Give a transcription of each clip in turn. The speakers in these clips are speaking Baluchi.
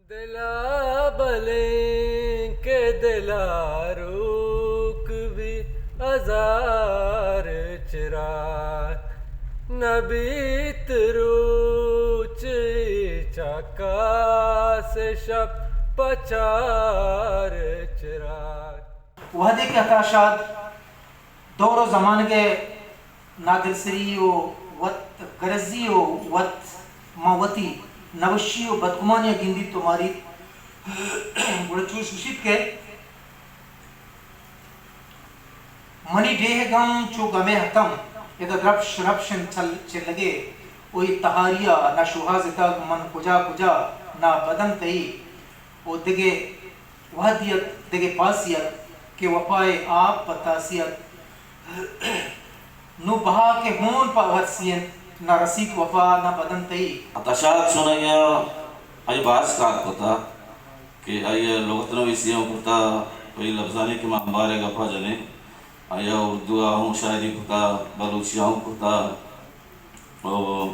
دلا بلیں کہ دلا روک بی ہزار چراگ، نبیت روچ چکاس شپ پچار چراگ۔ وہدے کہ عطا شاد دور و زمانگ ء نادلسری و وت گرزی و وت ماں وتی نوشی و بدگمانی ء گندیت و ماریت، گڑا چوش گوشیت کہ منی ڈیہہ گم چو گمے ہتم، ادا درپش رپش انت چل-، چلگے، و اے تہاری ء نہ شوہاز اتگ من کجا کجا، نہ بدن تئی، و دگہ وہدی ات، دگہ پاسی ات کہ وفا ء آپ پہ تاسی ات۔ نوں بہا کہ ہون پہ ارسی انت، نہ رسیت وفا، نہ بدن تئی۔ عطا شاد چونائی ء آئی باز کار کتا کہ آئی ء لغت نویسی ہوں کتا، وہی لبزانی کہ ما امبارے گپا جنیں، آئی ء اردو ء ہوں شاعری کتا، بلوچی ء ہوں کتا۔ و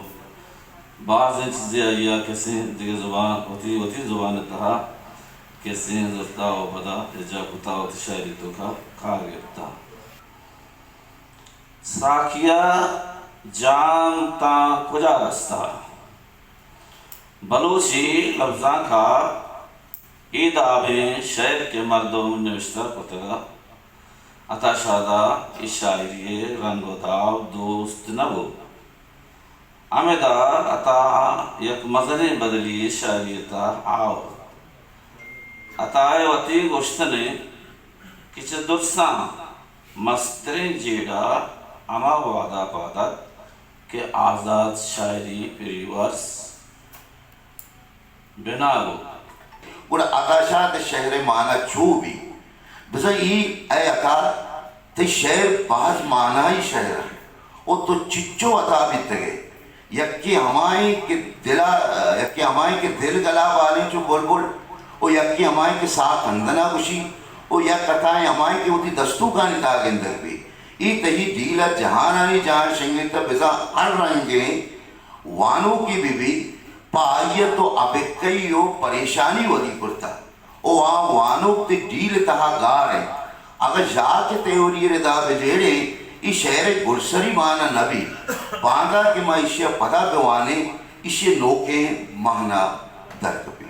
باز انچ چیزے آئی ء کسیں دگہ زبان، وتی، وتی زبان ء تہا کسیں زرتا و پدا اجرا کتا، وتی شاعری توکا کار گپتا۔ ساکیا جان تاں کجا رستا؟ بلوچی لبزانک ء اے دابیں شئیر کہ مردم نبشتہ کتگ ء عطا شاد ء اے شاعری ء رنگ ء داب دوست نہ بوت۔ ہمدا عطا ء یک مزنیں بدلی شاعری ء تہا آورت۔ عطا ء وتی گوشتن انت کہ چہ درساں مستریں جیڑہ ہما وہدا پاد ات کہ آزات شاعری پریورس بنا بوت۔ گڑا عطا شاد ء شئیر ء مانا چو بیت؟ بزاں اے، اے عطا، تئی شئیر باز مانائی شئیر انت و تو چچو عطا بیتگ ئے۔ یکے ہمائیں کہ دل ء، یکے ہمائیں کہ دل گلا بالیں چو بلبل و یکے ہمائیں کہ ساہ کندن ء گوشی و یک عطائیں ہمائیں کہ وتی دستونکانی تہا گندگ بیت۔ اے تئی ڈیل ء جہانانی جاہ شنگیتہ، بزاں ہر رنگیں وانوکے بہ بیت، پہ آئی ء تو ابکہی و پریشانی ودی کرتہ۔ او آ وانوک تئی ڈیل ء تہا گار انت۔ اگاں ژاک ء تیوری ء ردا بہ جیڑیں، اے شئیر ء گڈسری مانا نہ بیت۔ باندا کہ ما ایشی ء پدا بہ وانیں، ایشی ء نوکیں مانا در کپیت۔